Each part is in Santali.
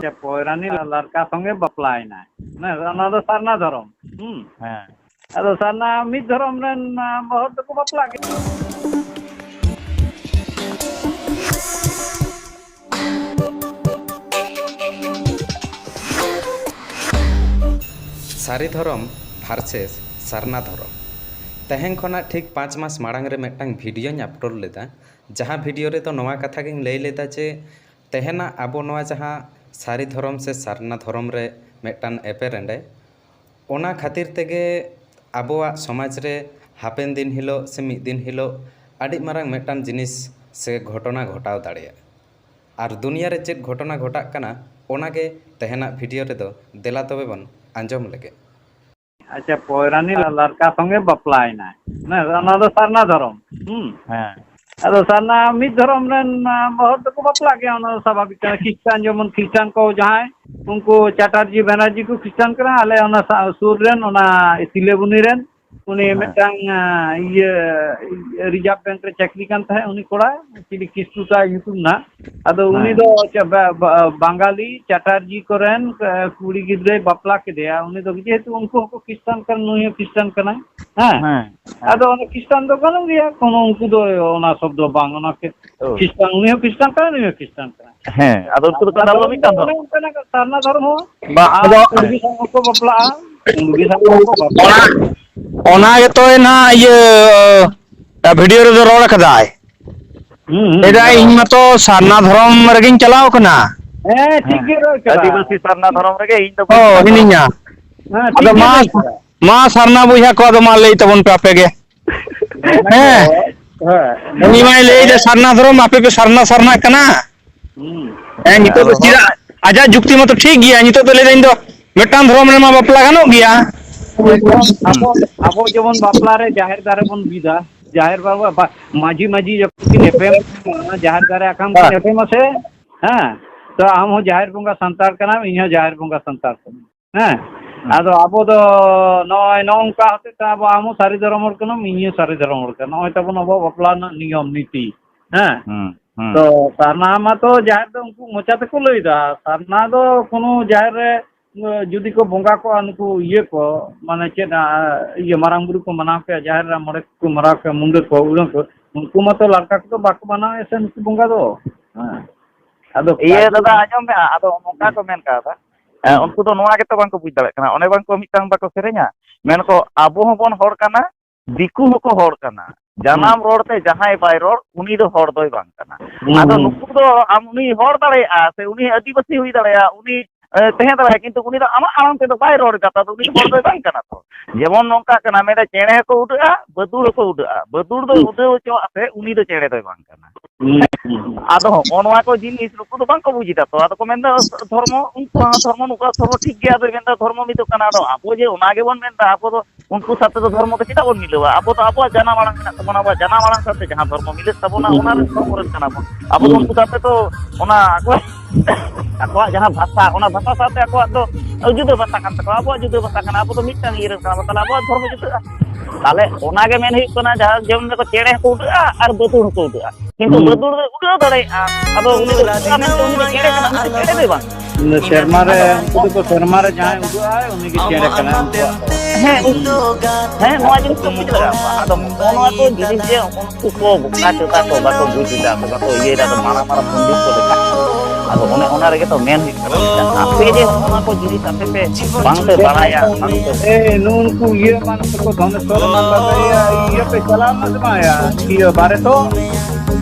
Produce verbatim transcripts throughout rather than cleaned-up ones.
ᱥᱮ ᱯᱚᱭᱨᱟᱱᱤ ᱞᱟᱨᱠᱟ ᱥᱚᱸᱜᱮ ᱵᱟᱯᱞᱟᱭᱮᱱᱟᱭ᱾ ᱦᱮᱸ, ᱚᱱᱟ ᱫᱚ ᱥᱟᱨᱱᱟ ᱫᱷᱚᱨᱚᱢ᱾ ᱦᱩᱸ᱾ ᱦᱮᱸ᱾ ᱟᱫᱚ ᱥᱟᱨᱱᱟ ᱢᱤᱫ ᱫᱷᱚᱨᱚᱢ ᱨᱮᱱ, ᱟ, ᱦᱚᱲ ᱫᱚᱠᱚ ᱵᱟᱯᱞᱟᱜ ᱜᱮᱭᱟ᱾ ᱥᱟᱹᱨᱤ ᱫᱷᱚᱨᱚᱢ versus ᱥᱟᱨᱱᱟ ᱫᱷᱚᱨᱚᱢ᱾ ᱛᱮᱦᱮᱧ ᱠᱷᱚᱱᱟᱜ ᱴᱷᱤᱠ ᱯᱟᱸᱪ ᱢᱟᱥ ᱢᱟᱲᱟᱝ ᱨᱮ ᱢᱤᱫᱴᱟᱝ videoᱧ upload ᱞᱮᱫᱟ, ᱡᱟᱦᱟᱸ video ᱨᱮᱫᱚ ᱱᱚᱣᱟ ᱠᱟᱛᱷᱟ ᱜᱤᱧ ᱞᱟᱹᱭ ᱞᱮᱫᱟ ᱡᱮ ᱛᱮᱦᱮᱧᱟᱜ ᱟᱵᱚ ᱱᱚᱣᱟ ᱡᱟᱦᱟᱸ ᱥᱟᱹᱨᱤ ᱫᱷᱚᱨᱚᱢ ᱥᱮ ᱥᱟᱨᱱᱟ ᱫᱷᱚᱨᱚᱢ ᱨᱮ ᱢᱤᱫᱴᱟᱝ ᱮᱯᱮᱨᱮᱸᱰᱮ, ᱚᱱᱟ ᱠᱷᱟᱹᱛᱤᱨ ᱛᱮᱜᱮ ᱟᱵᱚᱣᱟᱜ ᱥᱚᱢᱟᱡᱽ ᱨᱮ ᱦᱟᱯᱮᱱ ᱫᱤᱱ ᱦᱤᱞᱳᱜ ᱥᱮ ᱢᱤᱫ ᱫᱤᱱ ᱦᱤᱞᱳᱜ ᱟᱹᱰᱤ ᱢᱟᱨᱟᱝ ᱢᱤᱫᱴᱟᱝ ᱡᱤᱱᱤᱥ ᱥᱮ ᱜᱷᱚᱴᱚᱱᱟ ᱜᱷᱚᱴᱟᱣ ᱫᱟᱲᱮᱭᱟᱜᱼᱟ᱾ ᱟᱨ ᱫᱩᱱᱤᱭᱟᱹ ᱨᱮ ᱪᱮᱫ ᱜᱷᱚᱴᱚᱱᱟ ᱜᱷᱚᱴᱟᱜ ᱠᱟᱱᱟ, ᱚᱱᱟᱜᱮ ᱛᱮᱦᱮᱧᱟᱜ video ᱨᱮᱫᱚ ᱫᱮᱞᱟ ᱛᱚᱵᱮ ᱵᱚᱱ ᱟᱸᱡᱚᱢ ᱞᱮᱜᱮ᱾ ᱟᱪᱪᱷᱟ, ᱯᱚᱭᱨᱟᱱᱤ ᱞᱟᱨᱠᱟ ᱥᱚᱸᱜᱮ ᱵᱟᱯᱞᱟᱭᱮᱱᱟᱭ᱾ ᱦᱮᱸ, ᱚᱱᱟ ᱫᱚ ᱥᱟᱨᱱᱟ ᱫᱷᱚᱨᱚᱢ᱾ ᱦᱩᱸ᱾ ᱦᱮᱸ᱾ ᱟᱫᱚ ᱥᱟᱨᱱᱟ ᱢᱤᱫ ᱫᱷᱚᱨᱚᱢ ᱨᱮᱱ, ᱟ, ᱦᱚᱲ ᱫᱚᱠᱚ ᱵᱟᱯᱞᱟᱜ ᱜᱮᱭᱟ, ᱚᱱᱟ ᱫᱚ ᱥᱟᱵᱷᱟᱵᱤᱠ ᱠᱟᱱᱟ᱾ ᱠᱷᱨᱤᱥᱴᱟᱱ, ᱡᱮᱢᱚᱱ ᱠᱷᱨᱤᱥᱴᱟᱱ ᱠᱚ ᱡᱟᱦᱟᱸᱭ, ᱩᱱᱠᱩ ᱪᱟᱴᱟᱨᱡᱤ ᱵᱮᱱᱟᱨᱡᱤ ᱠᱚ ᱠᱷᱨᱤᱥᱴᱟᱱ ᱠᱟᱱᱟ, ᱟᱞᱮ ᱚᱱᱟ ᱥᱟ-, ᱥᱩᱨ ᱨᱮᱱ, ᱚᱱᱟ ᱥᱤᱞᱟᱹᱵᱚᱱᱤ ᱨᱮᱱ, ᱩᱱᱤ ᱦᱮᱸ᱾ ᱢᱤᱫᱴᱟᱝ, ᱟ, ᱤᱭᱟᱹ, Reserve Bank ᱨᱮ ᱪᱟᱹᱠᱨᱤ ᱠᱟᱱ ᱛᱟᱦᱮᱸᱫ, ᱩᱱᱤ ᱠᱚᱲᱟ, ᱪᱤᱞᱤ ᱠᱤᱥᱠᱩ ᱛᱟᱭ ᱧᱩᱛᱩᱢ ᱱᱟᱜ᱾ ᱟᱫᱚ ᱩᱱᱤ ᱦᱮᱸ᱾ ᱫᱚ ᱪᱮᱫ ᱵᱟ-, ᱵᱟ-, ᱵᱟᱝᱜᱟᱞᱤ ᱪᱟᱴᱟᱨᱡᱤ ᱠᱚᱨᱮᱱ, ᱮ, ᱠᱩᱲᱤ ᱜᱤᱫᱽᱨᱟᱹᱭ ᱵᱟᱯᱞᱟ ᱠᱮᱫᱮᱭᱟ᱾ ᱩᱱᱤ ᱫᱚ ᱡᱮᱦᱮᱛᱩ ᱩᱱᱠᱩ ᱦᱚᱸᱠᱚ ᱠᱷᱨᱤᱥᱴᱟᱱ ᱠᱟᱱᱟ, ᱱᱩᱭ ᱦᱚᱸ ᱠᱷᱨᱤᱥᱴᱟᱱ ᱠᱟᱱᱟᱭ᱾ ᱦᱮᱸ᱾ ᱦᱮᱸ, ᱦᱮᱸ᱾ ᱟᱫᱚ ᱚᱱᱟ ᱠᱷᱨᱤᱥᱴᱟᱱ ᱫᱚ ᱜᱟᱱᱚᱜ ᱜᱮᱭᱟ, ᱠᱳᱱᱳ ᱩᱱᱠᱩ ᱫᱚ ᱚᱱᱟ ᱥᱚᱵᱽᱫᱚ ᱵᱟᱝ, ᱚᱱᱟ ᱠᱷᱮ-, ᱚ᱾ ᱠᱷᱨᱤᱥᱴᱟᱱ, ᱩᱱᱤ ᱦᱚᱸ ᱠᱷᱨᱤᱥᱴᱟᱱ ᱠᱟᱱᱟᱭ, ᱱᱩᱭ ᱦᱚᱸ ᱠᱷᱨᱤᱥᱴᱟᱱ ᱠᱟᱱᱟᱭ᱾ ᱦᱮᱸ, ᱟᱫᱚ ᱩᱱᱠᱩ ᱫᱚᱠᱚ ᱟᱫᱚ ᱫᱷᱚᱨᱢᱚ ᱩᱱᱤ ᱢᱤᱫ ᱫᱚ ᱠᱟᱱ ᱫᱚ᱾ ᱚᱱᱮ ᱚᱱᱠᱟᱱᱟᱜ ᱥᱟᱨᱱᱟ ᱫᱷᱚᱨᱢᱚ᱾ ᱵᱟ, ᱟᱨ ᱟᱫᱚ ᱠᱩᱲᱵᱤ ᱥᱟᱶ ᱦᱚᱸᱠᱚ ᱵᱟᱯᱞᱟᱜᱼᱟ, ᱠᱩᱲᱵᱤ ᱥᱟᱶ ᱦᱚᱸᱠᱚ ᱵᱟᱯᱞᱟᱜᱼᱟ᱾ ᱚᱱᱟ, ᱚᱱᱟ ᱜᱮᱛᱚ ᱱᱟᱦᱟᱜ ᱤᱭᱟᱹ, ᱵᱷᱤᱰᱤᱭᱳ ᱨᱮᱫᱚ ᱨᱚᱲ ᱠᱟᱫᱟᱭ᱾ ᱦᱩᱸ, ᱦᱩᱸ, ᱞᱟᱹᱭᱫᱟᱭ, ᱦᱮᱸ᱾ ᱤᱧ ᱢᱟᱛᱚ ᱥᱟᱨᱱᱟ ᱫᱷᱚᱨᱚᱢ ᱨᱮᱜᱮᱧ ᱪᱟᱞᱟᱣ ᱠᱟᱱᱟ᱾ ᱦᱮᱸ, ᱴᱷᱤᱠ ᱜᱮ ᱨᱚᱲ ᱠᱟᱫᱟ᱾ ᱟᱹᱫᱤᱵᱟᱹᱥᱤ ᱥᱟᱨᱱᱟ ᱫᱷᱚᱨᱚᱢ ᱨᱮᱜᱮ ᱤᱧ ᱫᱚ ᱚ, ᱵᱟᱹᱧ ᱦᱤᱱᱟᱹᱧᱟ᱾ ᱦᱮᱸ, ᱴᱷᱤᱠ ᱟᱫᱚ ᱜᱮ ᱢᱟ, ᱨᱚᱲ ᱠᱟᱫᱟ᱾ ᱢᱟ ᱥᱟᱨᱱᱟ ᱵᱚᱭᱦᱟ ᱠᱚ, ᱟᱫᱚ ᱢᱟ ᱞᱟᱹᱭ ᱛᱟᱵᱚᱱ ᱯᱮ ᱟᱯᱮ ᱜᱮ᱾ ᱦᱮᱸ᱾ ᱦᱮᱸ᱾ ᱩᱱᱤ ᱢᱟᱭ ᱞᱟᱹᱭ ᱫᱟ ᱥᱟᱨᱱᱟ ᱫᱷᱚᱨᱚᱢ, ᱟᱯᱮ ᱯᱮ ᱥᱟᱨᱱᱟ, ᱥᱟᱨᱱᱟᱜ ᱠᱟᱱᱟ᱾ ᱦᱩᱸ᱾ ᱦᱮᱸ, ᱱᱤᱛᱚᱜ ᱫᱚ ᱟᱫᱚ ᱪᱮᱫᱟᱜ ᱟᱡᱟᱜ ᱡᱩᱠᱛᱤ ᱢᱟᱛᱚ ᱴᱷᱤᱠ ᱜᱮᱭᱟ, ᱱᱤᱛᱚᱜ ᱫᱚ ᱞᱟᱹᱭ ᱫᱟ ᱤᱧ ᱫᱚ ᱢᱤᱫᱴᱟᱝ ᱫᱷᱚᱨᱚᱢ ᱨᱮᱢᱟ ᱵᱟᱯᱞᱟ ᱜᱟᱱᱚᱜ ᱜᱮᱭᱟ᱾ ᱮᱠᱫᱚᱢ᱾ ᱟᱵᱚ, ᱟᱵᱚ ᱡᱮᱢᱚᱱ ᱵᱟᱯᱞᱟ ᱨᱮ ᱡᱟᱦᱮᱨ ᱫᱟᱨᱮ ᱵᱚᱱ ᱵᱤᱫᱟ, ᱡᱟᱦᱮᱨ ᱵᱟᱵᱟ, ᱵᱟ-, ᱢᱟᱹᱡᱷᱤ, ᱢᱟᱹᱡᱷᱤ ᱡᱚᱠᱷᱚᱱ ᱠᱤᱱ ᱮᱯᱮᱢ, ᱡᱟᱦᱮᱨ ᱫᱟᱨᱮ ᱟᱠᱟᱱ ᱠᱤᱱ ᱦᱮᱸ᱾ ᱮᱯᱮᱢᱟ ᱥᱮ, ᱦᱮᱸ, ᱛᱚ ᱟᱢ ᱦᱚᱸ ᱡᱟᱦᱮᱨ ᱵᱚᱸᱜᱟ ᱥᱟᱱᱛᱟᱲ ᱠᱟᱱᱟᱢ, ᱤᱧ ᱦᱚᱸ ᱡᱟᱦᱮᱨ ᱵᱚᱸᱜᱟ ᱥᱟᱱᱛᱟᱲ ᱠᱟᱱᱟ᱾ ᱦᱮᱸ᱾ ᱦᱩᱸ᱾ ᱟᱫᱚ ᱟᱵᱚ ᱫᱚ ᱱᱚᱜᱼᱚᱭ ᱱᱚᱜᱼᱚ ᱱᱚᱝᱠᱟ ᱦᱚᱛᱮᱡ ᱛᱮ ᱟᱵᱚ, ᱟᱢ ᱦᱚᱸ ᱥᱟᱹᱨᱤ ᱫᱷᱚᱨᱚᱢ ᱦᱚᱲ ᱠᱟᱱᱟᱢ, ᱤᱧ ᱦᱚᱸ ᱥᱟᱹᱨᱤ ᱫᱷᱚᱨᱚᱢ ᱦᱚᱲ ᱠᱟᱱᱟ᱾ ᱱᱚᱜᱼᱚᱭ ᱛᱟᱵᱚᱱ ᱟᱵᱚᱣᱟᱜ ᱵᱟᱯᱞᱟ ᱨᱮᱱᱟᱜ ᱱᱤᱭᱚᱢ ᱱᱤᱛᱤ᱾ ᱦᱮᱸ᱾ ᱦᱩᱸ᱾ ᱦᱩᱸ᱾ ᱛᱚ ᱥᱟᱨᱱᱟ ᱢᱟᱛᱚ ᱡᱟᱦᱮᱨ ᱫᱚ ᱩᱱᱠᱩ ᱢᱚᱪᱟ ᱛᱮᱠᱚ ᱞᱟᱹᱭᱫᱟ, ᱥᱟᱨᱱᱟ ᱫᱚ ᱠᱳᱱᱳ ᱡᱟᱦᱮᱨ ᱨᱮ, ᱮ, ᱡᱩᱫᱤ ᱠᱚ ᱵᱚᱸᱜᱟ ᱠᱚᱜᱼᱟ, ᱱᱩᱠᱩ ᱤᱭᱟᱹ ᱠᱚ, ᱢᱟᱱᱮ ᱪᱮᱫ, ᱟ, ᱤᱭᱟᱹ ᱢᱟᱨᱟᱝ ᱵᱩᱨᱩ ᱠᱚ ᱢᱟᱱᱟᱣ ᱠᱮᱭᱟ, ᱡᱟᱦᱮᱨ ᱨᱮ ᱢᱚᱬᱮ ᱠᱚ ᱢᱟᱱᱟᱣ ᱠᱮᱭᱟ, ᱢᱩᱱᱰᱟᱹ ᱠᱚ, ᱩᱲᱟᱹ ᱠᱚ, ᱩᱱᱠᱩ ᱢᱟᱛᱚ ᱞᱟᱲᱠᱟ ᱠᱚᱫᱚ ᱵᱟᱠᱚ ᱢᱟᱱᱟᱣᱮᱫ ᱥᱮ ᱱᱩᱠᱩ ᱵᱚᱸᱜᱟ ᱫᱚ᱾ ᱦᱮᱸ᱾ ᱟᱫᱚ ᱤᱭᱟᱹ ᱠᱟᱹᱡᱩ ᱫᱟᱫᱟ, ᱟᱸᱡᱚᱢ ᱢᱮ, ᱟᱫᱚ ᱱᱚᱝᱠᱟ ᱠᱚ ᱢᱮᱱ ᱠᱟᱫᱟ, ᱮ, ᱦᱩᱸ᱾ ᱩᱱᱠᱩ ᱫᱚ ᱱᱚᱣᱟ ᱜᱮᱛᱚ ᱵᱟᱝᱠᱚ ᱵᱩᱡᱽ ᱫᱟᱲᱮᱭᱟᱜ ᱠᱟᱱᱟ᱾ ᱚᱱᱮ ᱵᱟᱝᱠᱚ ᱢᱤᱫᱴᱟᱝ ᱵᱟᱠᱚ ᱥᱮᱨᱮᱧᱟ, ᱢᱮᱱᱠᱚ, "ᱟᱵᱚ ᱦᱚᱸᱵᱚᱱ ᱦᱚᱲ ᱠᱟᱱᱟ, ᱫᱤᱠᱩ ᱦᱚᱸᱠᱚ ᱦᱚᱲ ᱠᱟᱱᱟ, ᱡᱟᱱᱟᱢ ᱦᱩᱸ᱾ ᱨᱚᱲ ᱛᱮ ᱡᱟᱦᱟᱸᱭ ᱵᱟᱭ ᱨᱚᱲ, ᱩᱱᱤ ᱫᱚ ᱦᱚᱲ ᱫᱚᱭ ᱵᱟᱝ ᱠᱟᱱᱟ᱾" ᱦᱩᱸ, ᱟᱫᱚ ᱦᱩᱸ᱾ ᱱᱩᱠᱩ ᱫᱚ ᱟᱢ ᱩᱱᱤ ᱦᱚᱲ ᱫᱟᱲᱮᱭᱟᱜᱼᱟ ᱥᱮ ᱩᱱᱤ ᱟᱹᱫᱤᱵᱟᱹᱥᱤ ᱦᱩᱭ ᱫᱟᱲᱮᱭᱟᱜᱼᱟ, ᱩᱱᱤ, ᱮ, ᱛᱟᱦᱮᱸ ᱫᱟᱲᱮᱭᱟᱜᱼᱟ, ᱠᱤᱱᱛᱩ ᱩᱱᱤ ᱫᱚ ᱟᱢᱟᱜ ᱟᱲᱟᱝ ᱛᱮᱫᱚ ᱵᱟᱭ ᱨᱚᱲ ᱮᱫᱟ, ᱛᱚ ᱩᱱᱤ ᱫᱚ ᱦᱚᱲ ᱫᱚᱭ ᱵᱟᱝ ᱠᱟᱱᱟ ᱛᱚ᱾ ᱡᱮᱢᱚᱱ ᱱᱚᱝᱠᱟ ᱠᱟᱱᱟ, ᱢᱮᱱᱟ, ᱪᱮᱬᱮ ᱦᱚᱸᱠᱚ ᱩᱰᱟᱹᱜᱼᱟ, ᱵᱟᱹᱫᱩᱲ ᱦᱚᱸᱠᱚ ᱩᱰᱟᱹᱜᱼᱟ, ᱵᱟᱹᱫᱩᱲ ᱫᱚᱭ ᱦᱩᱸ᱾ ᱩᱰᱟᱹᱣ ᱦᱚᱪᱚᱣᱟᱜ ᱛᱮ ᱩᱱᱤ ᱫᱚ ᱪᱮᱬᱮ ᱫᱚᱭ ᱵᱟᱝ ᱠᱟᱱᱟ᱾ ᱦᱩᱸ, ᱦᱩᱸ᱾ ᱟᱫᱚ ᱦᱚᱸᱜᱼᱚ ᱱᱚᱣᱟ ᱠᱚ ᱡᱤᱱᱤᱥ ᱱᱩᱠᱩ ᱫᱚ ᱵᱟᱝᱠᱚ ᱵᱩᱡ ᱮᱫᱟ ᱛᱚ᱾ ᱟᱫᱚ ᱠᱚ ᱢᱮᱱᱫᱟ, "ᱫᱷᱚᱨᱢᱚ, ᱩᱱᱠᱩᱣᱟᱜ ᱦᱚᱸ ᱫᱷᱚᱨᱢᱚ, ᱱᱩᱠᱩᱣᱟᱜ ᱦᱚᱸ ᱫᱷᱚᱨᱢᱚ ᱴᱷᱤᱠ ᱜᱮᱭᱟ", ᱟᱫᱚᱭ ᱢᱮᱱᱫᱟ, "ᱫᱷᱚᱨᱢᱚ ᱢᱤᱫᱚᱜ ᱠᱟᱱᱟ᱾" ᱟᱫᱚ ᱟᱵᱚ ᱡᱮ ᱚᱱᱟ ᱜᱮᱵᱚᱱ ᱢᱮᱱᱫᱟ, ᱟᱵᱚ ᱫᱚ ᱩᱱᱠᱩ ᱥᱟᱶᱛᱮ ᱫᱚ ᱫᱷᱚᱨᱢᱚ ᱫᱚ ᱪᱮᱫᱟᱜ ᱵᱚᱱ ᱢᱤᱞᱟᱹᱣᱟ? ᱟᱵᱚ ᱫᱚ ᱟᱵᱚᱣᱟᱜ ᱡᱟᱱᱟᱢ ᱟᱲᱟᱝ ᱢᱮᱱᱟᱜ ᱛᱟᱵᱚᱱᱟ, ᱟᱵᱚᱣᱟᱜ ᱡᱟᱱᱟᱢ ᱟᱲᱟᱝ ᱥᱟᱶᱛᱮ ᱡᱟᱦᱟᱸ ᱫᱷᱚᱨᱢᱚ ᱢᱤᱞᱟᱹᱜ ᱛᱟᱵᱚᱱᱟ, ᱦᱩᱸ, ᱚᱱᱟ ᱨᱮᱱ ᱫᱷᱚᱨᱢᱚ ᱨᱮᱱ ᱠᱟᱱᱟ ᱵᱚᱱ᱾ ᱟᱵᱚ ᱫᱚ ᱦᱩᱸ᱾ ᱩᱱᱠᱩ ᱥᱟᱶᱛᱮ ᱫᱚ ᱚᱱᱟ ᱟᱠᱚᱣᱟᱜ, ᱟᱠᱚᱣᱟᱜ ᱡᱟᱦᱟᱸ ᱵᱷᱟᱥᱟ, ᱚᱱᱟ ᱵᱷᱟᱥᱟ ᱥᱟᱶᱛᱮ ᱟᱠᱚᱣᱟᱜ ᱫᱚ ᱡᱩᱫᱟᱹ ᱵᱷᱟᱥᱟ ᱠᱟᱱ ᱛᱟᱠᱚᱣᱟ, ᱟᱵᱚᱣᱟᱜ ᱡᱩᱫᱟᱹ ᱵᱷᱟᱥᱟ ᱠᱟᱱᱟ, ᱟᱵᱚ ᱫᱚ ᱢᱤᱫᱴᱟᱝ ᱤᱭᱟᱹ ᱨᱮᱱ ᱠᱟᱱᱟ ᱵᱚᱱ, ᱛᱟᱦᱞᱮ ᱟᱵᱚᱣᱟᱜ ᱫᱷᱚᱨᱢᱚ ᱡᱩᱫᱟᱹᱜᱼᱟ᱾ ᱛᱟᱦᱞᱮ ᱚᱱᱟ ᱜᱮ ᱢᱮᱱ ᱦᱩᱭᱩᱜ ᱠᱟᱱᱟ, ᱡᱟᱦᱟᱸ ᱡᱮᱢᱚᱱ ᱢᱮᱱᱟᱠᱚ ᱪᱮᱬᱮ ᱦᱚᱸᱠᱚ ᱩᱰᱟᱹᱜᱼᱟ ᱟᱨ ᱵᱟᱹᱫᱩᱲ ᱦᱚᱸᱠᱚ ᱩᱰᱟᱹᱜᱼᱟ, ᱠᱤᱱᱛᱩ ᱦᱩᱸ᱾ ᱵᱟᱹᱫᱩᱲ ᱫᱚᱭ ᱩᱰᱟᱹᱣ ᱫᱟᱲᱮᱭᱟᱜᱼᱟ, ᱟᱫᱚ ᱩᱱᱤ ᱫᱚ ᱩᱰᱟᱹᱜᱼᱟ ᱢᱮᱱᱛᱮ ᱩᱱᱤ ᱫᱚ ᱪᱮᱬᱮ ᱠᱟᱱᱟ, ᱩᱱᱤ ᱫᱚ ᱪᱮᱬᱮ ᱫᱚᱭ ᱵᱟᱝ᱾ ᱥᱮᱨᱢᱟ ᱨᱮ ᱟᱫᱚ ᱩᱱᱠᱩ ᱫᱚᱠᱚ ᱥᱮᱨᱢᱟ ᱨᱮ ᱡᱟᱦᱟᱸᱭ ᱩᱰᱟᱹᱜᱼᱟᱭ, ᱩᱱᱤ ᱜᱮ ᱪᱮᱬᱮ ᱠᱟᱱᱟᱭ ᱩᱱᱠᱩᱣᱟᱜ ᱫᱚ᱾ ᱦᱮᱸ, ᱩᱱᱠᱩ, ᱦᱮᱸ, ᱱᱚᱣᱟ ᱡᱤᱱᱤᱥ ᱫᱚ ᱵᱩᱡᱽ ᱞᱟᱜᱟᱜᱼᱟ᱾ ᱟᱫᱚ ᱱᱚᱜᱼᱚ ᱱᱚᱣᱟ ᱠᱚ ᱡᱤᱱᱤᱥ ᱡᱮ ᱩᱱᱠᱩ ᱠᱚ ᱵᱚᱠᱟ ᱪᱚᱫᱟ ᱠᱚ ᱵᱟᱠᱚ ᱵᱩᱡᱽ ᱮᱫᱟ, ᱥᱮ ᱵᱟᱠᱚ ᱤᱭᱟᱹᱭᱮᱫᱟ, ᱟᱫᱚ ᱢᱟᱨᱟᱝ ᱢᱟᱨᱟᱝ ᱯᱚᱱᱰᱤᱛ ᱠᱚ ᱞᱮᱠᱟ᱾ ᱟᱫᱚ ᱚᱱᱮ ᱚᱱᱟ ᱨᱮᱜᱮ ᱛᱚ ᱢᱮᱱ ᱦᱩᱭᱩᱜ ᱠᱟᱱᱟ, ᱢᱤᱫᱴᱟᱝ ᱟᱯᱮ ᱡᱮ ᱱᱚᱜᱼᱚ ᱱᱚᱣᱟ ᱠᱚ ᱡᱤᱱᱤᱥ ᱟᱯᱮ ᱯᱮ ᱵᱟᱝ ᱯᱮ ᱵᱟᱲᱟᱭᱟ, ᱵᱟᱝ ᱯᱮ ᱮ, ᱱᱩᱜᱼᱩ ᱱᱩᱠᱩ ᱤᱭᱟᱹ ᱮᱢᱟᱱ ᱠᱚᱠᱚ ᱫᱷᱚᱱᱮᱥᱣᱚᱨ ᱮᱢᱟᱱ ᱵᱟᱵᱟ ᱤᱭᱟᱹ, ᱤᱭᱟᱹ ᱯᱮ ᱪᱟᱞᱟᱣ ᱞᱮᱱᱟ ᱥᱮ ᱵᱟᱝ? ᱤᱭᱟᱹ, ᱤᱭᱟᱹ ᱵᱟᱨᱮ ᱛᱚ?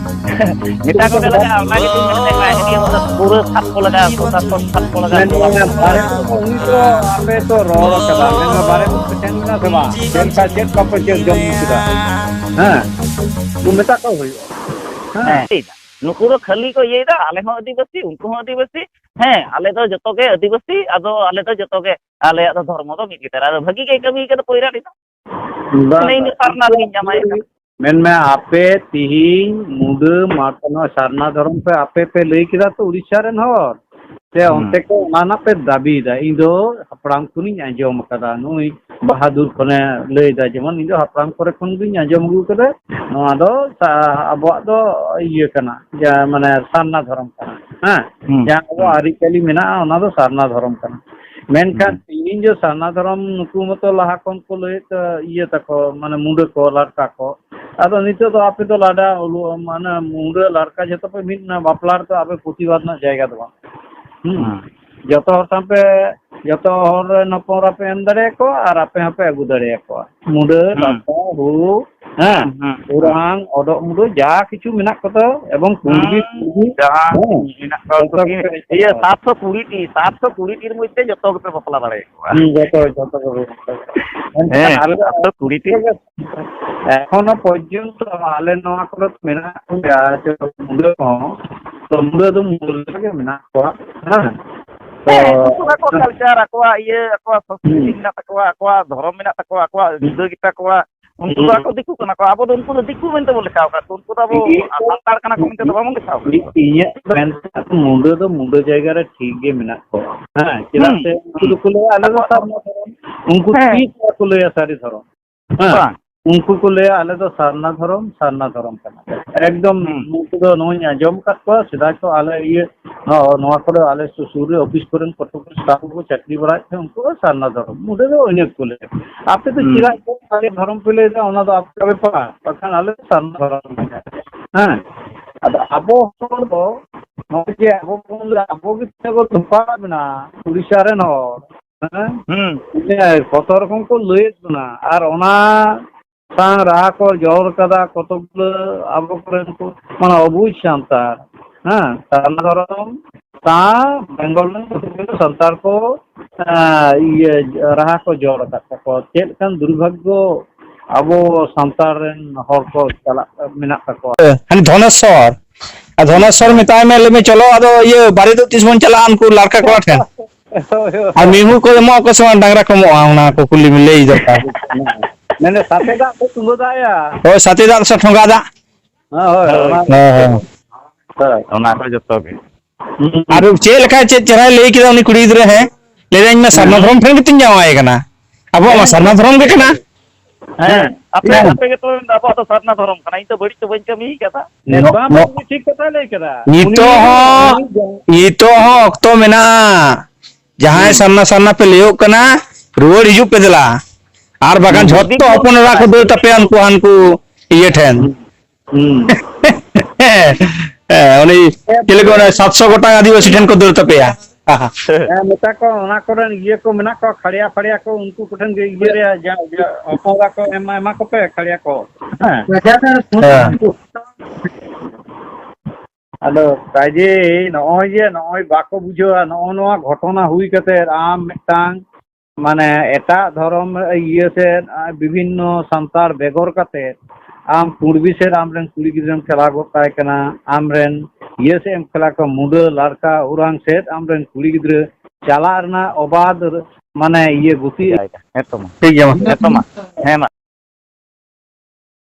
ᱢᱮᱛᱟ ᱠᱚᱜᱮ ᱞᱟᱜᱟᱜᱼᱟ, ᱚᱱᱟ ᱜᱮᱛᱚᱧ ᱢᱮᱱᱮᱫ ᱛᱟᱦᱮᱸ, ᱱᱤᱭᱟᱹ ᱵᱚᱪᱷᱚᱨ ᱯᱩᱨᱟᱹ ᱥᱟᱛ ᱠᱚ ᱞᱟᱜᱟᱜᱼᱟ, ᱥᱟᱛ ᱠᱚ, ᱥᱟᱛ ᱠᱚ ᱞᱟᱜᱟᱜᱼᱟ᱾ ᱢᱮᱱ ᱢᱮ, ᱵᱟᱨᱮ ᱛᱚ ᱩᱱᱤ ᱛᱚ ᱟᱯᱮ ᱛᱚ ᱨᱚᱲ ᱠᱟᱫᱟ, ᱢᱮᱱ ᱢᱮ, ᱵᱟᱨᱮ ᱛᱚ ᱯᱮ ᱥᱮᱱ ᱞᱮᱱᱟ ᱥᱮ ᱵᱟᱝ? ᱪᱮᱫ ᱞᱮᱠᱟ, ᱪᱮᱫ ᱠᱚᱯᱮ ᱪᱮᱫ ᱡᱚᱢ ᱧᱩ ᱠᱮᱫᱟ? ᱦᱮᱸ, ᱩᱱ ᱢᱮᱛᱟ ᱠᱚ ᱦᱩᱭᱩᱜᱼᱟ᱾ ᱦᱮᱸ᱾ ᱦᱮᱸ, ᱴᱷᱤᱠ᱾ ᱱᱩᱠᱩ ᱫᱚ ᱠᱷᱟᱹᱞᱤ ᱠᱚ ᱤᱭᱟᱹᱭᱮᱫᱟ, ᱟᱞᱮ ᱦᱚᱸ ᱟᱹᱫᱤᱵᱟᱹᱥᱤ, ᱩᱱᱠᱩ ᱦᱚᱸ ᱟᱹᱫᱤᱵᱟᱹᱥᱤ᱾ ᱦᱮᱸ, ᱟᱞᱮ ᱫᱚ ᱡᱚᱛᱚ ᱜᱮ ᱟᱹᱫᱤᱵᱟᱹᱥᱤ, ᱟᱫᱚ ᱟᱞᱮ ᱫᱚ ᱡᱚᱛᱚ ᱜᱮ, ᱟᱞᱮᱭᱟᱜ ᱫᱚ ᱫᱷᱚᱨᱢᱚ ᱫᱚ ᱢᱤᱫ ᱜᱮᱛᱟᱞᱮᱭᱟ᱾ ᱟᱫᱚ ᱵᱷᱟᱹᱜᱤ ᱜᱮ ᱠᱟᱹᱢᱤ ᱠᱟᱫᱟ ᱯᱚᱭᱨᱟᱱᱤ ᱫᱚ᱾ ᱵᱟᱝ, ᱢᱟᱱᱮ ᱤᱧ ᱫᱚ ᱵᱟᱝ᱾ ᱥᱟᱨᱱᱟ ᱨᱮᱜᱤᱧ ᱧᱟᱢᱟᱭ ᱠᱟᱱᱟ᱾ ᱢᱮᱱᱢᱮ, ᱟᱯᱮ ᱛᱤᱦᱤᱧ ᱢᱩᱰᱟᱹ ᱢᱟᱴ, ᱱᱚᱣᱟ ᱥᱟᱨᱱᱟ ᱫᱷᱚᱨᱚᱢ ᱯᱮ ᱟᱯᱮ ᱯᱮ ᱞᱟᱹᱭ ᱠᱮᱫᱟ ᱛᱚ, ᱩᱲᱤᱥᱥᱟ ᱨᱮᱱ ᱦᱚᱲ ᱥᱮ ᱦᱩᱸ᱾ ᱚᱱᱛᱮ ᱠᱚ ᱚᱱᱟ ᱨᱮᱱᱟᱜ ᱯᱮ ᱫᱟᱹᱵᱤᱭᱮᱫᱟ? ᱤᱧ ᱫᱚ ᱦᱟᱯᱲᱟᱢ ᱠᱷᱚᱱᱤᱧ ᱟᱸᱡᱚᱢ ᱟᱠᱟᱫᱟ, ᱱᱩᱭ ᱵᱟᱦᱟᱫᱩᱨ ᱠᱷᱚᱱᱮ ᱞᱟᱹᱭᱫᱟ, ᱡᱮᱢᱚᱱ ᱤᱧ ᱫᱚ ᱦᱟᱯᱲᱟᱢ ᱠᱚᱨᱮ ᱠᱷᱚᱱ ᱜᱤᱧ ᱟᱸᱡᱚᱢ ᱟᱹᱜᱩ ᱠᱟᱫᱟ, ᱱᱚᱣᱟ ᱫᱚ ᱥᱟ-, ᱟᱵᱚᱣᱟᱜ ᱫᱚ ᱤᱭᱟᱹ ᱠᱟᱱᱟ, ᱡᱟ-, ᱢᱟᱱᱮ ᱥᱟᱨᱱᱟ ᱫᱷᱚᱨᱚᱢ ᱠᱟᱱᱟ᱾ ᱦᱮᱸ, ᱦᱩᱸ, ᱡᱟᱦᱟᱸ ᱟᱵᱚᱣᱟᱜ ᱦᱩᱸ᱾ ᱟᱹᱨᱤᱪᱟᱹᱞᱤ ᱢᱮᱱᱟᱜᱼᱟ, ᱚᱱᱟ ᱫᱚ ᱥᱟᱨᱱᱟ ᱫᱷᱚᱨᱚᱢ ᱠᱟᱱᱟ᱾ ᱢᱮᱱᱠᱷᱟᱱ ᱦᱩᱸ᱾ ᱛᱮᱦᱤᱧ ᱡᱮ ᱥᱟᱨᱱᱟ ᱫᱷᱚᱨᱚᱢ ᱱᱩᱠᱩ ᱢᱚᱛᱚ ᱞᱟᱦᱟ ᱠᱷᱚᱱ ᱠᱚ ᱞᱟᱹᱭᱮᱫ, ᱤᱭᱟᱹ ᱛᱟᱠᱚ, ᱢᱟᱱᱮ ᱢᱩᱰᱟᱹ ᱠᱚ, ᱞᱟᱴᱠᱟ ᱠᱚ, ᱟᱫᱚ ᱱᱤᱛᱚᱜ ᱫᱚ ᱟᱯᱮ ᱫᱚ ᱞᱟᱰᱟ, ᱚᱞᱚᱜ, ᱢᱟᱱᱮ ᱢᱩᱰᱟᱹ, ᱞᱟᱴᱠᱟ ᱡᱷᱚᱛᱚ ᱯᱮ ᱢᱤᱫ ᱮᱱᱟ, ᱵᱟᱯᱞᱟ ᱨᱮᱫᱚ ᱟᱯᱮ ᱯᱨᱚᱛᱤᱵᱟᱫ ᱨᱮᱱᱟᱜ ᱡᱟᱭᱜᱟ ᱫᱚ ᱵᱟᱝ᱾ ᱦᱩᱸ᱾ ᱦᱩᱸ᱾ ᱡᱚᱛᱚ ᱦᱚᱲ ᱥᱟᱶ ᱯᱮ, ᱡᱚᱛᱚ ᱦᱚᱲ ᱨᱮᱱ ᱦᱚᱯᱚᱱ ᱮᱨᱟ ᱯᱮ ᱮᱢ ᱫᱟᱲᱮᱭᱟᱠᱚᱣᱟ ᱟᱨ ᱟᱯᱮ ᱦᱚᱸᱯᱮ ᱟᱹᱜᱩ ᱫᱟᱲᱮᱭᱟᱠᱚᱣᱟ᱾ ᱢᱩᱰᱟᱹ, ᱦᱩᱸ᱾ ᱞᱟᱴᱠᱟ, ᱦᱩᱲᱩ, ᱦᱮᱸ, ᱦᱩᱸ, ᱦᱩᱸ, ᱦᱩᱸ᱾ ᱚᱨᱟᱝ, ᱚᱰᱚᱜ ᱢᱩᱰᱟᱹ, ᱡᱟ ᱠᱤᱪᱷᱩ ᱢᱮᱱᱟᱜ ᱠᱚᱫᱚ, ᱮᱵᱚᱝ ᱠᱩᱲᱵᱤ, ᱦᱩᱸ, ᱠᱩᱲᱵᱤ, ᱡᱟᱦᱟᱸ ᱦᱮᱸ, ᱢᱮᱱᱟᱜ ᱠᱚᱣᱟ ᱡᱚᱛᱚ ᱩᱱᱠᱩ ᱜᱮ, ᱜᱮᱯᱮ ᱤᱭᱟᱹ, ᱥᱟᱛᱥᱚ ᱠᱩᱲᱤ ᱴᱤ, ᱥᱟᱛᱥᱚ ᱠᱩᱲᱤ ᱴᱤᱨ ᱢᱚᱫᱽᱫᱷᱮ ᱡᱚᱛᱚ ᱜᱮᱯᱮ ᱵᱟᱯᱞᱟ ᱫᱟᱲᱮᱭᱟᱠᱚᱣᱟ᱾ ᱦᱩᱸ, ᱡᱚᱛᱚ, ᱡᱚᱛᱚ ᱠᱚ ᱵᱟᱯᱞᱟ ᱫᱟᱲᱮᱭᱟᱠᱚᱣᱟ᱾ ᱢᱮᱱᱠᱷᱟᱱ ᱦᱮᱸ, ᱟᱞᱮ ᱫᱚ ᱥᱟᱛᱥᱚ ᱠᱩᱲᱤ ᱴᱤ᱾ ᱮᱠᱷᱚᱱᱳ ᱯᱚᱨᱡᱚᱱᱛᱚ ᱟᱞᱮ ᱱᱚᱣᱟ ᱠᱚᱨᱮ ᱢᱮᱱᱟᱜ ᱠᱚᱜᱮᱭᱟ, ᱡᱮ ᱢᱩᱰᱟᱹ ᱠᱚᱦᱚᱸ, ᱛᱚ ᱢᱩᱰᱟᱹ ᱫᱚ ᱢᱩᱰᱟᱹ ᱞᱮᱠᱟ ᱜᱮ ᱢᱮᱱᱟᱜ ᱠᱚᱣᱟ᱾ ᱦᱮᱸ᱾ ᱛᱚ, ᱦᱮᱸ, ᱩᱱᱠᱩ ᱟᱠᱚᱣᱟᱜ ᱠᱟᱞᱪᱟᱨ, ᱟᱠᱚᱣᱟᱜ ᱤᱭᱟᱹ, ᱟᱠᱚᱣᱟᱜ ᱥᱚᱝᱥᱠᱨᱤᱛᱤ ᱦᱩᱸ᱾ ᱢᱮᱱᱟᱜ ᱛᱟᱠᱚᱣᱟ, ᱟᱠᱚᱣᱟᱜ ᱫᱷᱚᱨᱚᱢ ᱢᱮᱱᱟᱜ ᱛᱟᱠᱚᱣᱟ, ᱟᱠᱚᱣᱟᱜ ᱦᱩᱸ᱾ ᱡᱩᱫᱟᱹ ᱜᱮᱛᱟ ᱠᱚᱣᱟ᱾ ᱩᱱᱠᱩ ᱫᱚ ᱦᱩᱸ᱾ ᱟᱠᱚ ᱫᱤᱠᱩ ᱠᱟᱱᱟ ᱠᱚ, ᱟᱵᱚ ᱫᱚ ᱩᱱᱠᱩ ᱫᱚ ᱫᱤᱠᱩ ᱢᱮᱱᱛᱮ ᱵᱚᱱ ᱞᱮᱠᱷᱟ ᱟᱠᱟᱫ ᱠᱚᱣᱟ, ᱩᱱᱠᱩ ᱫᱚ ᱟᱵᱚ ᱤᱧ ᱫᱚ, ᱥᱟᱱᱛᱟᱲ ᱠᱟᱱᱟ ᱠᱚ ᱢᱮᱱᱛᱮ ᱫᱚ ᱵᱟᱵᱚᱱ ᱞᱮᱠᱷᱟ ᱟᱠᱟᱫ ᱠᱚᱣᱟ᱾ ᱤᱧᱟᱹᱜ ᱢᱮᱱ ᱛᱮ ᱢᱩᱰᱟᱹ ᱫᱚ ᱢᱩᱰᱟᱹ ᱡᱟᱭᱜᱟ ᱨᱮ ᱴᱷᱤᱠ ᱜᱮ ᱢᱮᱱᱟᱜ ᱠᱚᱣᱟ᱾ ᱦᱮᱸ, ᱪᱮᱫᱟᱜ ᱦᱩᱸ᱾ ᱥᱮ ᱩᱱᱠᱩ ᱫᱚᱠᱚ ᱞᱟᱹᱭᱟ, "ᱟᱞᱮ ᱫᱚ ᱟᱠᱚᱣᱟᱜ ᱫᱷᱚᱨᱚᱢ", ᱥᱟᱨᱱᱟ ᱫᱷᱚᱨᱚᱢ᱾ ᱩᱱᱠᱩ ᱦᱮᱸ᱾ ᱛᱤᱥ ᱦᱚᱸ ᱵᱟᱠᱚ ᱞᱟᱹᱭᱟ ᱥᱟᱹᱨᱤ ᱫᱷᱚᱨᱚᱢ᱾ ᱦᱮᱸ, ᱵᱟᱝ᱾ ᱩᱱᱠᱩ ᱠᱚ ᱞᱟᱹᱭᱟ, "ᱟᱞᱮ ᱫᱚ ᱥᱟᱨᱱᱟ ᱫᱷᱚᱨᱚᱢ, ᱥᱟᱨᱱᱟ ᱫᱷᱚᱨᱚᱢ ᱠᱟᱱᱟ ᱞᱮ᱾ ᱮᱠᱫᱚᱢ ᱦᱩᱸ᱾ ᱱᱩᱠᱩ ᱫᱚ ᱱᱚᱣᱟᱧ ᱟᱸᱡᱚᱢ ᱟᱠᱟᱫ ᱠᱚᱣᱟ, ᱥᱮᱫᱟᱭ ᱠᱚ ᱟᱞᱮ ᱤᱭᱟᱹ, ᱱᱚᱣᱟ, ᱱᱚᱣᱟ ᱠᱚᱨᱮ ᱟᱞᱮ ᱥᱩ-, ᱥᱩᱨ ᱨᱮ ᱚᱯᱷᱤᱥ ᱠᱚᱨᱮᱱ ᱠᱚᱛᱚᱠ ᱜᱩᱞᱳ ᱥᱴᱟᱯ ᱠᱚᱠᱚ ᱪᱟᱹᱠᱨᱤ ᱵᱟᱲᱟᱭᱮᱫ ᱛᱟᱦᱮᱸᱫ, ᱩᱱᱠᱩ ᱫᱚ ᱥᱟᱨᱱᱟ ᱫᱷᱚᱨᱚᱢ, ᱢᱩᱰᱟᱹ ᱫᱚ ᱤᱱᱟᱹ ᱠᱚ ᱞᱟᱹᱭᱟ᱾ ᱟᱯᱮ ᱫᱚ ᱦᱩᱸ᱾ ᱪᱮᱫᱟᱜ ᱪᱚ ᱥᱟᱹᱨᱤ ᱫᱷᱚᱨᱚᱢ ᱯᱮ ᱞᱟᱹᱭ ᱮᱫᱟ, ᱚᱱᱟ ᱫᱚ ᱟᱯᱮᱭᱟᱜ ᱵᱮᱯᱟᱨ, ᱵᱟᱠᱷᱟᱱ ᱟᱞᱮ ᱫᱚ ᱥᱟᱨᱱᱟ ᱫᱷᱚᱨᱚᱢ ᱞᱮ ᱞᱟᱹᱭᱟ᱾ ᱦᱮᱸ, ᱟᱫᱚ ᱟᱵᱚ ᱦᱚᱲ ᱫᱚ ᱱᱚᱜᱼᱚᱭ ᱡᱮ ᱟᱵᱚ ᱵᱚᱱ ᱞᱟᱹᱭᱟ, ᱟᱵᱚ ᱜᱮ ᱛᱤᱱᱟᱹᱜ ᱵᱚᱱ ᱫᱷᱚᱯᱟᱣ ᱮᱱᱟ, ᱩᱲᱤᱥᱥᱟ ᱨᱮᱱ ᱦᱚᱲ, ᱦᱮᱸ? ᱦᱩᱸ᱾ ᱦᱮᱸ, ᱠᱚᱛᱚ ᱨᱚᱠᱚᱢ ᱠᱚ ᱞᱟᱹᱭᱮᱫ ᱵᱚᱱᱟ᱾ ᱟᱨ ᱚᱱᱟ ᱥᱟᱝ ᱨᱟᱦᱟ ᱠᱚ ᱡᱚᱲ ᱠᱟᱫᱟ ᱠᱚᱛᱚ ᱜᱩᱞᱟᱹ ᱟᱵᱚ ᱠᱚᱨᱮᱱ ᱠᱚ, ᱢᱟᱱᱮ ᱚᱵᱩᱡᱽ ᱥᱟᱱᱛᱟᱲ, ᱦᱮᱸ, ᱥᱟᱨᱱᱟ ᱫᱷᱚᱨᱚᱢ ᱥᱟᱶ ᱵᱮᱝᱜᱚᱞ ᱨᱮᱱ ᱠᱚᱛᱚ ᱜᱩᱞᱟᱹ ᱥᱟᱱᱛᱟᱲ ᱠᱚ, ᱮᱸ, ᱤᱭᱟᱹ, ᱨᱟᱦᱟ ᱠᱚ ᱡᱚᱲ ᱟᱠᱟᱫ ᱛᱟᱠᱚᱣᱟ᱾ ᱪᱮᱫ ᱞᱮᱠᱟᱱ ᱫᱩᱨᱵᱷᱟᱜᱽᱜᱚ ᱟᱵᱚ ᱥᱟᱱᱛᱟᱲ ᱨᱮᱱ ᱦᱚᱲ ᱠᱚ ᱪᱟᱞᱟᱜ, ᱢᱮᱱᱟᱜ ᱛᱟᱠᱚᱣᱟ᱾ ᱦᱟᱹᱱᱤ ᱫᱷᱚᱱᱮᱥᱥᱚᱨ᱾ ᱟᱨ ᱫᱷᱚᱱᱮᱥᱥᱚᱨ ᱦᱮᱸ᱾ ᱢᱮᱛᱟᱭ ᱢᱮ, ᱞᱟᱹᱭ ᱢᱮ, "ᱪᱚᱞᱚ, ᱟᱫᱚ ᱤᱭᱟᱹ, ᱵᱟᱨᱮ ᱫᱚ ᱛᱤᱥ ᱵᱚᱱ ᱪᱟᱞᱟᱜᱼᱟ ᱩᱱᱠᱩ ᱞᱟᱲᱠᱟ ᱠᱚᱲᱟ ᱴᱷᱮᱱ?" ᱦᱳᱭ, ᱦᱳᱭ, ᱟᱨ ᱦᱳᱭ᱾ ᱢᱤᱦᱩ ᱠᱚ ᱮᱢᱚᱜ ᱟᱠᱚ ᱥᱮ ᱵᱟᱝ, ᱰᱟᱝᱨᱟ ᱠᱚ ᱮᱢᱚᱜᱼᱟ, ᱚᱱᱟ ᱠᱚ ᱠᱩᱞᱤ ᱢᱮ, ᱞᱟᱹᱭ ᱫᱚᱨᱠᱟᱨ᱾ ᱢᱟᱱᱮ ᱥᱟᱛᱮ ᱫᱟᱜ ᱥᱮ ᱛᱩᱢᱵᱟᱹ ᱫᱟᱜ ᱭᱟ? ᱦᱳᱭ, ᱥᱟᱛᱮ ᱫᱟᱜ ᱥᱮ ᱴᱷᱚᱸᱜᱟ ᱫᱟᱜ᱾ ᱦᱮᱸ, ᱦᱳᱭ, ᱦᱳᱭ᱾ ᱚᱱᱟ ᱦᱮᱸ, ᱦᱮᱸ᱾ ᱦᱳᱭ᱾ ᱚᱱᱟ ᱠᱚ ᱡᱚᱛᱚ ᱜᱮ᱾ ᱦᱩᱸ᱾ ᱟᱨ ᱪᱮᱫ ᱞᱮᱠᱟ, ᱪᱮᱫ ᱪᱮᱦᱨᱟᱭ ᱞᱟᱹᱭ ᱠᱮᱫᱟ ᱩᱱᱤ ᱠᱩᱲᱤ ᱜᱤᱫᱽᱨᱟᱹ, ᱦᱮᱸ? ᱞᱟᱹᱭ ᱫᱟᱹᱧ, "ᱤᱧ ᱢᱟ ᱥᱟᱨᱱᱟ ᱦᱩᱸ᱾ ᱫᱷᱚᱨᱚᱢ ᱴᱷᱮᱱ ᱜᱮᱛᱚᱧ ᱡᱟᱶᱟᱭ ᱠᱟᱱᱟ, ᱟᱵᱚᱣᱟᱜ ᱢᱟ ᱥᱟᱨᱱᱟ ᱫᱷᱚᱨᱚᱢ ᱜᱮ ᱠᱟᱱᱟ᱾ ᱦᱮᱸ, ᱟᱯᱮ, ᱦᱮᱸ᱾ ᱟᱯᱮ ᱜᱮᱛᱚ ᱢᱮᱱᱫᱟ ᱟᱵᱚᱣᱟᱜ ᱫᱚ ᱥᱟᱨᱱᱟ ᱫᱷᱚᱨᱚᱢ ᱠᱟᱱᱟ᱾ ᱤᱧ ᱫᱚ ᱵᱟᱹᱲᱤᱡ ᱫᱚ ᱵᱟᱹᱧ ᱠᱟᱹᱢᱤ ᱠᱟᱫᱟ᱾ ᱱᱚ-, ᱵᱟᱝ, ᱱᱚ-, ᱵᱟᱝ, ᱴᱷᱤᱠ ᱠᱟᱛᱷᱟᱭ ᱞᱟᱹᱭ ᱠᱟᱫᱟ᱾ ᱱᱤᱛᱚᱜ ᱩᱱᱤ, ᱦᱚᱸ, ᱩᱱᱤ ᱡᱟ- ᱱᱤᱛᱚᱜ ᱦᱚᱸ ᱚᱠᱛᱚ ᱢᱮᱱᱟᱜᱼᱟ᱾ ᱡᱟᱦᱟᱸᱭ ᱦᱩᱸ᱾ ᱥᱟᱨᱱᱟ ᱥᱟᱨᱱᱟ ᱯᱮ ᱞᱟᱹᱭᱚᱜ ᱠᱟᱱᱟ, ᱨᱩᱣᱟᱹᱲ ᱦᱤᱡᱩᱜ ᱯᱮ ᱫᱮᱞᱟ᱾ ᱟᱨ ᱵᱟᱠᱷᱟᱱ ᱦᱩᱸ᱾ ᱡᱷᱚᱛᱚ ᱦᱚᱯᱚᱱ ᱮᱨᱟ ᱠᱚ ᱫᱟᱹᱲ ᱛᱟᱯᱮᱭᱟ ᱩᱱᱠᱩ ᱦᱟᱱᱠᱩ ᱤᱭᱟᱹ ᱴᱷᱮᱱ᱾ ᱦᱩᱸ᱾ ᱦᱮᱸ, ᱩᱱᱤ ᱪᱮᱫ ᱞᱮᱠᱟ ᱚᱱᱟ ᱥᱟᱛᱥᱚ ᱜᱚᱴᱟᱝ ᱟᱹᱫᱤᱵᱟᱹᱥᱤ ᱴᱷᱮᱱ ᱠᱚ ᱫᱟᱹᱲ ᱛᱟᱯᱮᱭᱟ᱾ ᱦᱮᱸ, ᱢᱮᱛᱟ ᱠᱚ ᱚᱱᱟ ᱠᱚᱨᱮᱱ ᱤᱭᱟᱹ ᱠᱚ ᱢᱮᱱᱟᱜ ᱠᱚᱣᱟ, ᱠᱷᱟᱲᱭᱟ ᱯᱷᱟᱲᱭᱟ ᱠᱚ, ᱩᱱᱠᱩ ᱠᱚᱴᱷᱮᱱ ᱜᱮ ᱤᱭᱟᱹ ᱨᱮᱭᱟᱜ ᱡᱟ, ᱡᱟ, ᱦᱚᱯᱚᱱ ᱮᱨᱟ ᱠᱚ ᱮᱢ ᱢᱟ, ᱮᱢᱟ ᱠᱚᱯᱮ ᱠᱷᱟᱲᱭᱟ ᱠᱚ᱾ ᱦᱮᱸ᱾ ᱦᱮᱸ᱾ ᱟᱫᱚ ᱠᱟᱡᱮᱭ ᱱᱚᱜᱼᱚᱭ ᱡᱮ ᱱᱚᱜᱼᱚᱭ ᱵᱟᱠᱚ ᱵᱩᱡᱷᱟᱹᱣᱟ, ᱱᱚᱜᱼᱚ ᱱᱚᱣᱟ ᱜᱷᱚᱴᱚᱱᱟ ᱦᱩᱭ ᱠᱟᱛᱮ ᱟᱢ ᱢᱤᱫᱴᱟᱝ ᱢᱟᱱᱮ ᱮᱴᱟᱜ ᱫᱷᱚᱨᱚᱢ ᱤᱭᱟᱹ ᱥᱮᱫ, ᱵᱤᱵᱷᱤᱱᱱᱚ ᱥᱟᱱᱛᱟᱲ ᱵᱮᱜᱚᱨ ᱠᱟᱛᱮ ᱟᱢ ᱠᱩᱲᱵᱤ ᱥᱮᱫ ᱟᱢᱨᱮᱱ ᱠᱩᱲᱤ ᱜᱤᱫᱽᱨᱟᱹᱢ ᱠᱷᱮᱞᱟ ᱜᱚᱫ ᱠᱟᱭ ᱠᱟᱱᱟ, ᱟᱢᱨᱮᱱ ᱤᱭᱟᱹ ᱥᱮᱫ ᱮᱢ ᱠᱷᱮᱞᱟ ᱠᱚᱣᱟ, ᱢᱩᱰᱟᱹ ᱞᱟᱲᱠᱟ ᱳᱨᱟᱝ ᱥᱮᱫ ᱟᱢᱨᱮᱱ ᱠᱩᱲᱤ ᱜᱤᱫᱽᱨᱟᱹ ᱪᱟᱞᱟᱜ ᱨᱮᱱᱟᱜ ᱚᱵᱟᱫ ᱢᱟᱱᱮ ᱤᱭᱟᱹ ᱜᱩᱛᱤ᱾ ᱦᱮᱸ ᱛᱚ ᱢᱟ᱾ ᱴᱷᱤᱠ ᱜᱮᱭᱟ ᱢᱟ᱾ ᱦᱮᱸ ᱛᱚ ᱢᱟ᱾ ᱦᱮᱸ ᱢᱟ᱾